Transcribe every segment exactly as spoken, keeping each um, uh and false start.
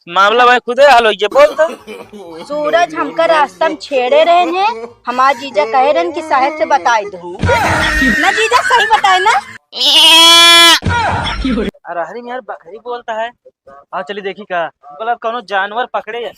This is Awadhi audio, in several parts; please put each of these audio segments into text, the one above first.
मामला भाई खुदे हल होइए, बोल तो। सूरज हमका रास्ता में छेड़े रहन है, हमार जीजा कहे रहन कि साहेब से बताई दो। ना जीजा, सही बताए ना। अरे हरी में यार बकरी बोलता है। हाँ, चली देखी का, बोला कौनो जानवर पकड़े है।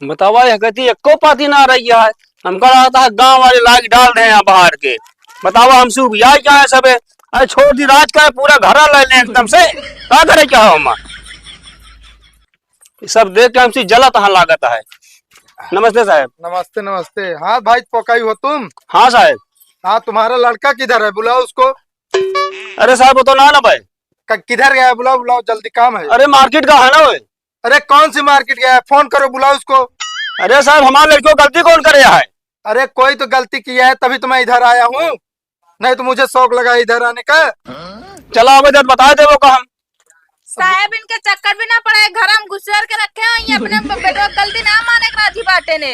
बतावा, यह गति एको पाती ना रही है। हमका लगता है गांव वाले लाग डाल रहे हैं बाहर के। बतावा, हमसे उबिया क्या है सबे? अरे छोड़ दी, राज का है, पूरा घर ले लें एकदम से। का करे क्या हो हम? ये सब देख के हमसे जलत हाँ लागत है। नमस्ते साहब। नमस्ते, नमस्ते। हाँ भाई, पोकाई हो तुम? हाँ साहब। हाँ, तुम्हारा लड़का किधर है? बुलाओ उसको। अरे साहब, वो तो ना ना भाई। क-, किधर गया है? बुलाओ, बुलाओ, जल्दी काम है। अरे मार्केट का है ना भाई। अरे कौन सी मार्केट गया है? फोन करो, बुलाओ उसको। अरे साहब, हमारे लड़कियों गलती कौन करे है? अरे कोई तो गलती किया है, तभी तो मैं इधर आया हूँ, नहीं तो मुझे शौक लगा इधर आने का। चला अब इधर बता दे वो का हम। साहेब, इनके चक्कर भी ना पड़े, घर हम घुसेर के रखे हैं, ये अपने ब-, बेटवा के गलती ना माने के राजी बाटे ने।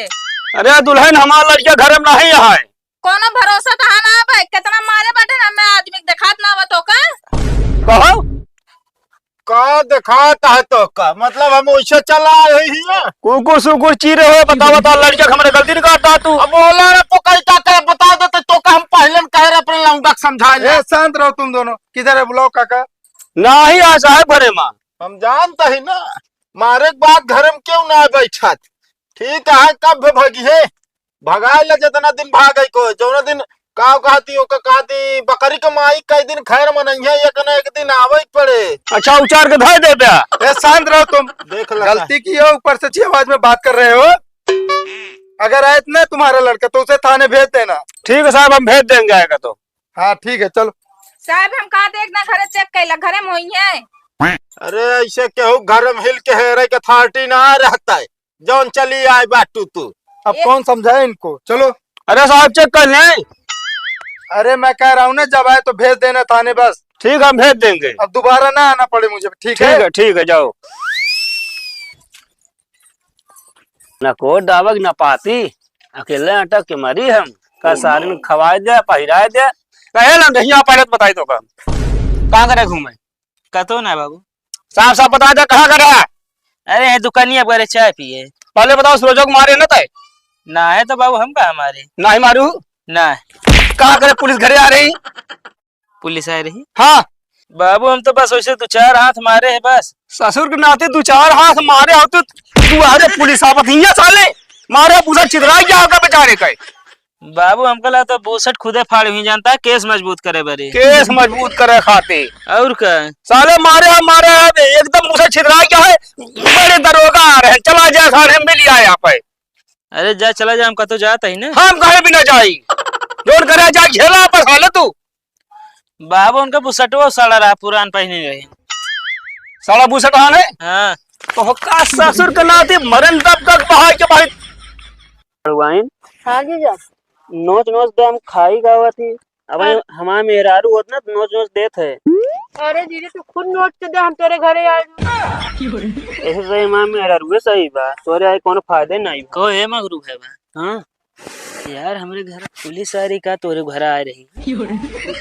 अरे दुल्हन, हमार लड़का घर में नहीं है। कोनो भरोसा तो है ना भाई, कितना मारे बाटे ना, मैं आदमी के देखात ना बा तो का? कहो। का देखात है तो का? मतलब हम वैसे चला रही है। कुकुर सुकुर चीरे हो, बता बता, लड़का के हमरे गलती निकालता तू। अब बोला रे पोकाई का करे, बता दे तो, तो का हम पहले न कहे रहे अपने लौंडा के समझा ले। ए, शांत रहो तुम दोनों। किधर है, बुलाओ काका। नाही आ साहेब घरे मा। हम जानता ही ना, मारे के बाद घर में क्यों ना बैठत। ठीक है, कब भगी है, भगाए ले जितना दिन भागे को, जौना दिन काव कहती, ओका कहती, बकरी के माई कई दिन खैर मनइहे, एक न एक दिन आवे के पड़े। अच्छा, उचार के धर दे बे। ए, शांत रहो तुम। देख ला गलती की है, ऊपर से अच्छी आवाज में बात कर रहे हो। अगर आए इतना तुम्हारा लड़का तो उसे थाने भेज देना। ठीक है साहब, हम भेज देंगे आएगा तो। हाँ, ठीक है, चलो। साहब, हम कहा देखना, घरे चेक कैला, घरे में होई है। अरे, ऐसे केहू घर में हिल के हेरे के अथॉरिटी ना रहता है, जौन चली आए बाटू तू। अब एक कौन समझाए इनको? चलो। अरे साहब, चेक कर लें। अरे, मैं कह रहा हूँ ना, जब आए तो भेज देना थाने बस। ठीक, हम भेज देंगे। अब दोबारा ना आना पड़े मुझे, ठीक ठीक है? है, ठीक है, जाओ। न कोट दावक न पाती, अकेले अटक के मरी हम। का सारिन खवाए दे, पहिराए दे। कहे ना, नहीं आ पाए तो बताई तो का। कहाँ करे घूमे? कतो ना बाबू। साफ साफ बता दे, कहाँ करे? अरे, ये दुकानिया पर चाय पिए। पहले बताओ, सूरजो को मारे ना तय? ना है तो बाबू, हम कहाँ मारे? ना ही मारू। ना। कहाँ करे, पुलिस घरे आ रही? पुलिस आ रही? हाँ। बाबू, हम तो बस वैसे दो चार हाथ मारे हैं बस। ससुर के नाते दो चार हाथ मारे हो तो तू, अरे पुलिस आवत ही है साले, मारे पूछा छितरा गया होगा बेचारे का। बाबू, हमका ला तो बूसट खुदे फाड़ ही जानता है, केस मजबूत करे बरे। केस मजबूत करे खाते। और का? साले मारे हम, मारे हम, एकदम मुझे छितरा गया है। बड़े दरोगा आ रहे हैं, चला जाए साले, हम भी लिया यहाँ पे। अरे जा, चला जा, हम कतो जात ही ना। हम कहे भी ना जाई। जोन करे जा, झेला पर साले तू। बाबू, उनका बुसटवा सड़ा रहा, पुरान पहिने रहे। सड़ा बुसट हाल है? हाँ। तो का ससुर के नाती मरन तब तक बहाई के बहाई। हलवाइन? हाँ जीजा। नोच नोच दे, हम खाई गावत ही। अब हाँ। हमार मेहरारू होत ना, तो नोच नोच देत है। अरे जीजा, तू खुद नोच के दे, हम तेरे घरे आए। ऐसे तो हमार मेहरारू सही बा, तोरे आए कोनो फायदे नहीं बा। कहो, हे मगरू है बा। हाँ। यार, हमरे घर पुलिस आ रही का, तोरे घर आ रही?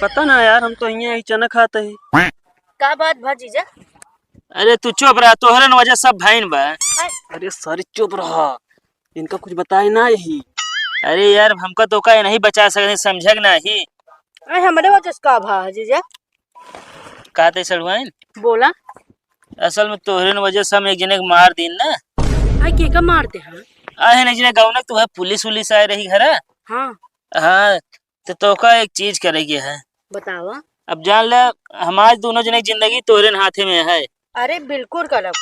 पता ना यार, हम तो हियाँ ही चना खाते ही। का बात भा जीजा? अरे तू चुप रहा, तोहरन वजह सब भइन बा। अरे सारी चुप रहा, इनका कुछ बताए ना यही। अरे यार, हमका तो का नहीं बचा सकते, समझक नहीं। अरे हमरे वजह से का भा जीजा? का ते सड़ुआइन? बोला। असल में तोहरे न वजह से हम एक जने के मार दीन ना। आई के का मारते हैं? आहे न जने गौनक तो है, पुलिस उलिस आए रही घरा। हाँ। हाँ, तो तोका एक चीज करे के है। बतावा। अब जान ले, हमार दोनों जने की जिंदगी तोहरे न हाथे में है। अरे बिल्कुल करब।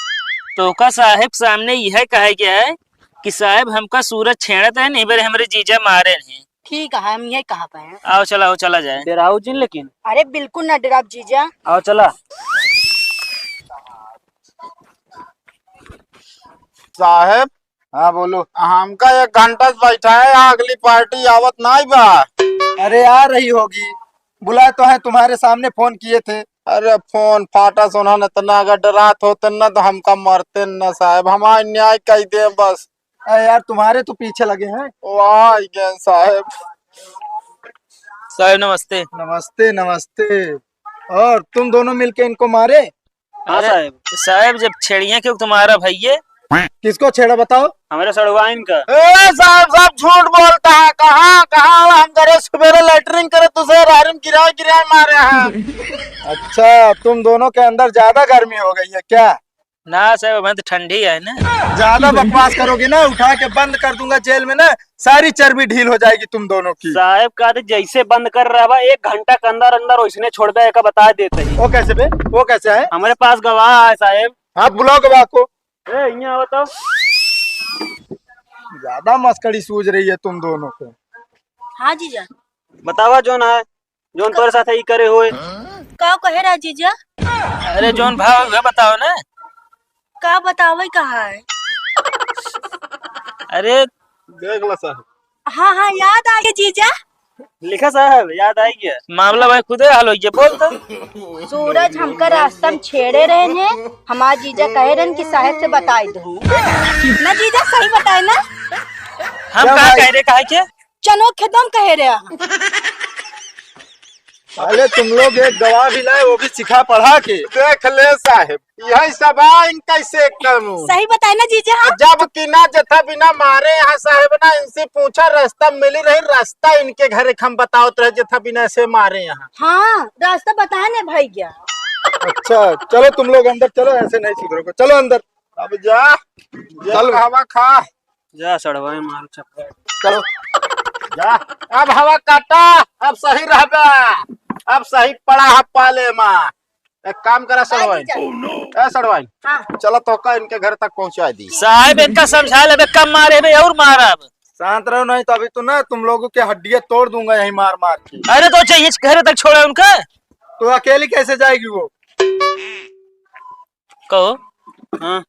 तोका साहेब सामने यह कहे के है कि साहेब हमका सूरज छेड़त है, नहीं बरे हमरे जीजा मारे नहीं। ठीक है, हम यही कहा पे हैं। आओ चला, आओ चला जाए। डेराओ जिन लेकिन। अरे बिल्कुल ना डेराब जीजा। आओ चला। साहेब। हाँ बोलो। हमका एक घंटा से बैठा है, अगली पार्टी आवत नाई बा। अरे आ रही होगी, बुलाए तो हैं, तुम्हारे सामने फोन किए थे। अरे फोन फाटा सोना न, इतना अगर डरात होते न तो हमका मरते न साहेब, हमार न्याय कई दे बस। अरे यार, तुम्हारे तो पीछे लगे हैं। वाह, ये साहब। साहब, नमस्ते। नमस्ते, नमस्ते। और तुम दोनों मिलके इनको मारे? हाँ अरे, साहब। साहब, जब छेड़िए क्यों तुम्हारा भैये? किसको छेड़ा बताओ? हमारे सड़वाइन का। ए साहब, साहब झूठ बोलता है। कहाँ, कहाँ हम करे सवेरे लेटरिन करे, तुझे रारिम गिरा गिरा मारे हैं। अच्छा, तुम दोनों के अंदर ज्यादा गर्मी हो गई है क्या? ना साहब, हमें तो ठंडी है ना। ज्यादा बकवास करोगे ना, उठा के बंद कर दूंगा जेल में ना, सारी चर्बी ढील हो जाएगी तुम दोनों की। साहब का तो जैसे बंद कर रहा बा, एक घंटा के अंदर अंदर वैसने छोड़ दे, एका बता देते ही। वो कैसे बे? वो कैसे है? हमारे पास गवाह है साहब। हाँ, बुलाओ गवाह को। ए, यहाँ बताओ। ज्यादा मस्करी सूझ रही है तुम दोनों को। हाँ जीजा। बतावा जौन है, जौन तोरे साथ ई करे होए। का कहे रहा जीजा? अरे जौन भाव है बताओ ना। का बतावे कहा है? अरे देख ला साहब। हाँ, हाँ, याद आ गया जीजा। लिखा साहब, याद आ गया। मामला भाई खुदे हल हो गया, बोल तो। सूरज हमका रास्ता में छेड़े रहे हैं, हमार जीजा कहे रहन कि साहेब से बताई दो। ना जीजा, सही बताए ना? हम क्या कहाँ भाई? कह रहे, कहे के? चनो खेतवा में कहे रहे हैं। अरे तुम लोग एक गवाह भी लाए, वो भी सिखा पढ़ा के। देख ले साहेब, यही सब आ इनका से कानून। सही बताए ना जीजा, हाँ? जब कि ना जथा बिना मारे यहाँ साहेब ना, इनसे पूछा रास्ता मिली रही, रास्ता इनके घर एक हम बतावत रहे जथा बिना से मारे यहाँ। हाँ, रास्ता बताए ने भैया। अच्छा, चलो तुम लोग अंदर चलो, ऐसे नहीं सुधरोगे, चलो अंदर। अब जा, जा चलो। हवा खा। जा सड़वाई मार चप्पल। चलो। जा। अब हवा काटा, अब सही रहबा, अब सही पड़ा है पाले मा। एक काम करा हाँ, सड़वाई। जीजा। ए सड़वाई। हाँ। चलो तो का इनके घर तक पहुँचा दी। साहेब इनका समझा लेबे, कम मारे बे और मारब। शांत रहो, नहीं तो अभी तो ना तुम लोगों के हड्डियाँ तोड़ दूंगा यहीं मार मार के। अरे तो चाहिए घर तक छोड़ा उनका। तो अकेली कैसे जाएगी वो? कहो। हाँ।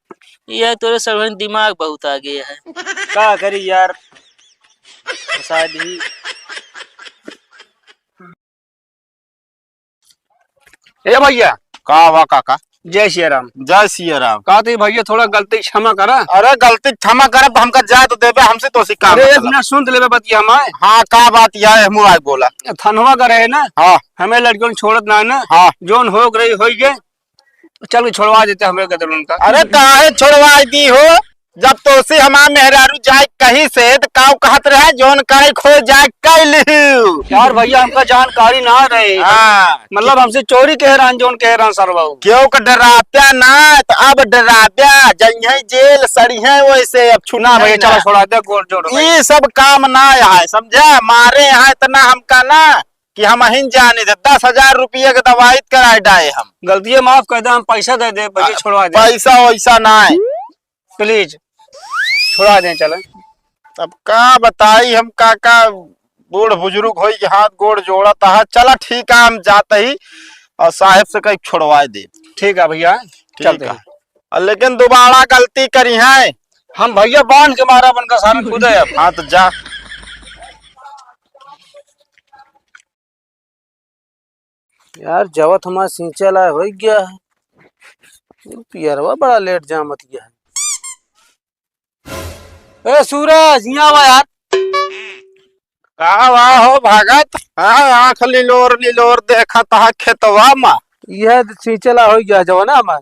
ये तोरे सड़वाइन दिमाग बहुत आगे है। का करी यार, शायद ही। ए भैया। का हुआ काका? जय सिया राम। जय सिया राम। का तो भैया थोड़ा गलती क्षमा करा। अरे गलती क्षमा करब, हमका जाए तो देबे, हमसे तो सी काम अरे मतलब। ना सुन लेबे बतिया हमारे। हाँ का बात यह है, मुँह आए बोला। थनवा का रहे ना। हाँ। हमें लड़कियों ने छोड़त ना ना। हाँ। जोन हो गई हो गए। चल के छोड़वा देते हमरे गदर उनका। अरे काहे छोड़वा दी हो? जब तोसे हमार मेहरारू जाए कही से त काऊ कहत रहे, जौन करे खो जाए कह लिहू। यार भैया हमका जानकारी ना रहे। हाँ। मतलब हमसे चोरी कह रहन, जौन कह रहन सरवा। क्यों का डराप्या ना, तो अब डराप्या, जइहे जेल सड़िहे वैसे अब छुट्टी ना भैया, नहीं चलो ना। छोड़ा दे, गोड़ जोड़ भाई। ई सब काम ना है, समझा? मारे यहाँ इतना हमका ना कि हम अहिन जाने दे, दस हजार रुपया के दवाई कराए डाए हम। गलतियाँ माफ कर दे, हम पैसा दे दे, भैया आ, छोड़वा दे। पैसा वैसा ना है। Please, छोड़ा दे, चले। अब का बताई हम, काका बूढ़ बुजुर्ग होई के हाथ गोड़ जोड़त है। चला ठीक है, हम जात ही और साहेब से कहीं छोड़वाए दे। ठीक है भैया, ठीक चलते है। हैं। और लेकिन दोबारा गलती करी है। हम भैया बांध के मारा बन का सारा खुद है अब। हाँ तो जा। यार, जवत हमार सींचे ला होइ गया है। ये पियरवा बड़ा लेट जामत गया है। ए सूरज, यहाँ आवा यार। का बा हो भगत? हाँ, आँख लिलोर लिलोर देखत हा खेतवा मा। यह सींचे ला होइ गया जवना हमार।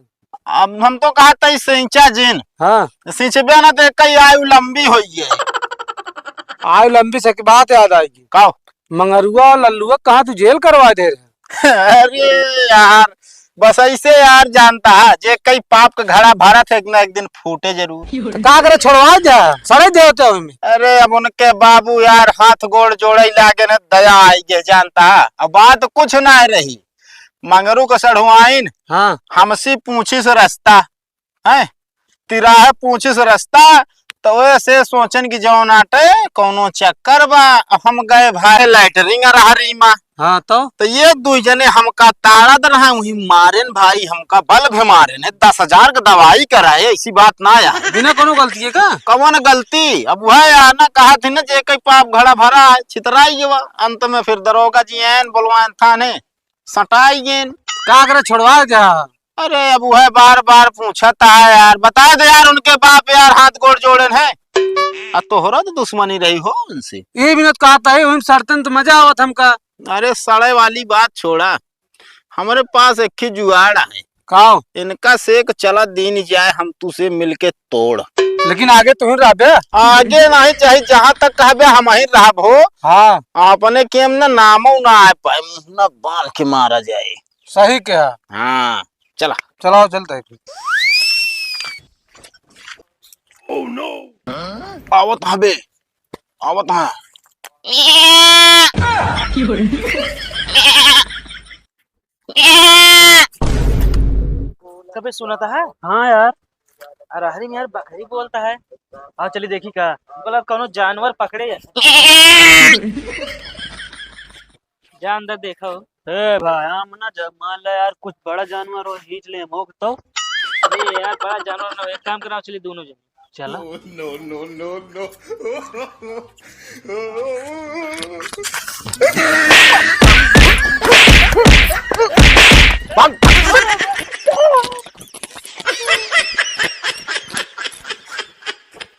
अब हम तो कहा तई सींचा जिन। हाँ। सींचबे ना तो कई आयु लंबी होई है। आयु लंबी से की बात याद आएगी। का? मंगरुआ और लल्लुआ कहाँ तू जेल करवा दे रहे? अरे यार, बस ऐसे यार जानता है, जे कई पाप का घड़ा भरत है, एक ना एक दिन फूटे जरूर। तो का करे, छोड़वा जा, सड़े दे होते हमें। अरे अब उनके बाबू यार हाथ गोड़ जोड़े लागे न, दया आई के जानता है, अब बात कुछ ना रही। मंगरू का सढ़ुआइन हाँ। हमसे पूछी से रास्ता, हैं? तिराहे पूछिस रास्ता, तो वैसे सोचन कि जौन आटे कौनो चक्कर बा। हम गए भाई लैटरिन रहरी मा। हाँ, तो? तो ये दुई जने हमका ताड़त रहे, वही मारेन भाई, हमका बल भी मारेन है, दस हजार का दवाई कराए, ऐसी बात ना आए। बिना कौनो गलती है का? कौन गलती? अब वह यार ना कहा थी ना, जे कई पाप घड़ा भरा है, छितराई गवा। अंत में फिर दरोगा जी आयन, बोलवायन थाने, सटाई गेन। का करे, छोड़वा जा। अरे, अब वह बार बार पूछत है यार, बता दे यार, उनके बाप यार हाथ गोड़ जोड़ेन है। आ तोहरा तो दुश्मनी रही हो उनसे। यही बिनोद कहत है, उन सड़तन तो मजा आवत हमका। अरे सड़े वाली बात छोड़ा, हमरे पास एक ही जुगाड़ है। काओ? इनका से एक चला दिन जाए, हम तुसे मिलके तोड़। लेकिन आगे तुही रहबे। आगे नहीं चाहे, जहाँ तक कहबे हम ही रहब हो। हाँ। अपने केम ना नामो ना आ पाए, मुँह ना बाल के मारा जाए। सही कहा। हाँ, चला। चलाओ, चलते हैं फिर। Oh no! आवत हबे, आवत हाँ। कबे सुनत है? हाँ यार। अरे हरी में यार बकरी बोलत है। हाँ, चली देखी का। बोला कौनो जानवर पकड़े है। जा अंदर देखा हो। ए भाई, हम ना जब मान ले यार कुछ बड़ा जानवर हो, खींच ले हम तो। अरे यार, बड़ा जानवर ना हो, एक काम करा, चली दोनों जने। चला। No, no, no, no।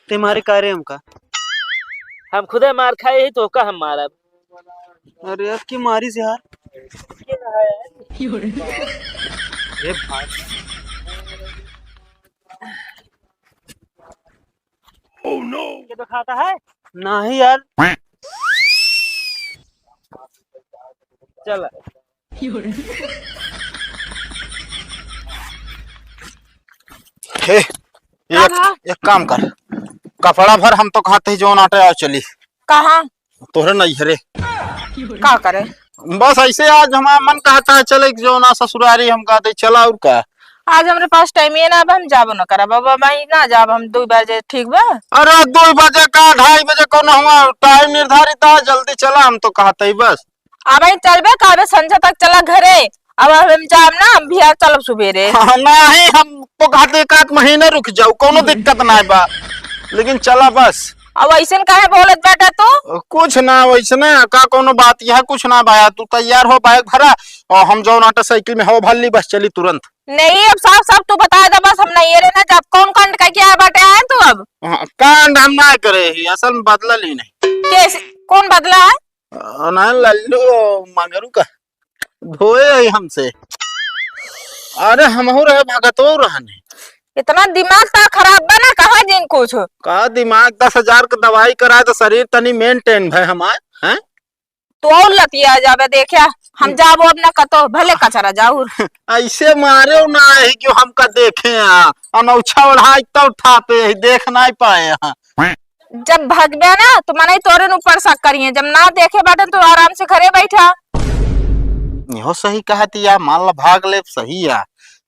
ते मारे का रे हमका? हम खुदे मार खाए ही तो का हम मारब? अरे यार, की मारी से यार। ये भाई। Oh no! ये तो खाता है? नहीं यार। चल। हे, का एक, भा? एक काम कर, कपड़ा भर, हम तो कहत ही जौन आटे आओ चली। कहाँ? तोहरे नैहरे। का करे? बस ऐसे आज हमारा मन कहत है चले जौन आ ससुरारी, हम कहत ही चला और का। आज हमरे पास टाइम ये ना, अब हम जाबो ना करब, अब हम ही ना जाब, हम दो बजे, ठीक बा? अरे दो बजे का, ढाई बजे कौन हुआ टाइम निर्धारित है, जल्दी चला, हम तो कहत ही बस। अब ही चलबे का, अबे संझा तक चला घरे। अब हम जाब ना, हम भी आ चलब सुबेरे। हाँ, नाही, हम तो कहत ही एक आध महीना रुक जाऊ, कौनो दिक्कत ना बा, लेकिन चला बस। अब ऐसन काहे बोलत बाटा तू? कुछ ना, वैसने का कौनो बात, यह कुछ ना भाया, तू तैयार हो, बैग भरा और हम जौन आटा साइकिल में हवा भर ली, बस चली तुरंत। नहीं, अब साफ साफ तू बता दे, बस हम नहीं रे ना जाब। कौन कांड करके आया बाटे, आया तू अब? हाँ, कांड हम ना करे ही, असल में बदला ली नहीं। कैसे? कौन बदला है? अ, ना लल्लू, मगरू का धोए है हमसे। अरे हमहू रहे भगतो रहने। इतना दिमाग ता खराब बा ना, कहा जिन कुछ। का दिमाग, दस हजार के दवाई कराए तो शरीर तनी मेंटेन भय हमार, हैं? तू और लतिया जाबे, देखिया, हम जाबो अब ना कतो, भले कचरा जाऊर। ऐसे मारे ना है कि हमका देखे हैं, अनौछा ओढ़ाई तो उठाते हैं, देख नहीं पाए हैं। जब भगबे ना, तो मनई तोरे न ऊपर शक करिए, जब ना देखे बाटे, तो आराम से घरे बैठा। इहो सही कहत या, मान ला भाग ले, सही या,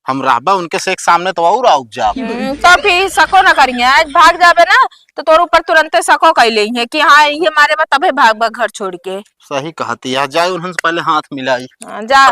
हम रहबा उनके से एक सामने तो और आउब जाब। हम्म, तो फिर शको न करिए, आज भाग जाबे ना, तो तोर ऊपर तुरंते शको कइ लेइहे कि हाँ, ये मारे बा, तबे भाग बा घर छोड़ के। सही कहत या, जाए उन्हन से पहले हाथ मिलाई। हाँ, जा।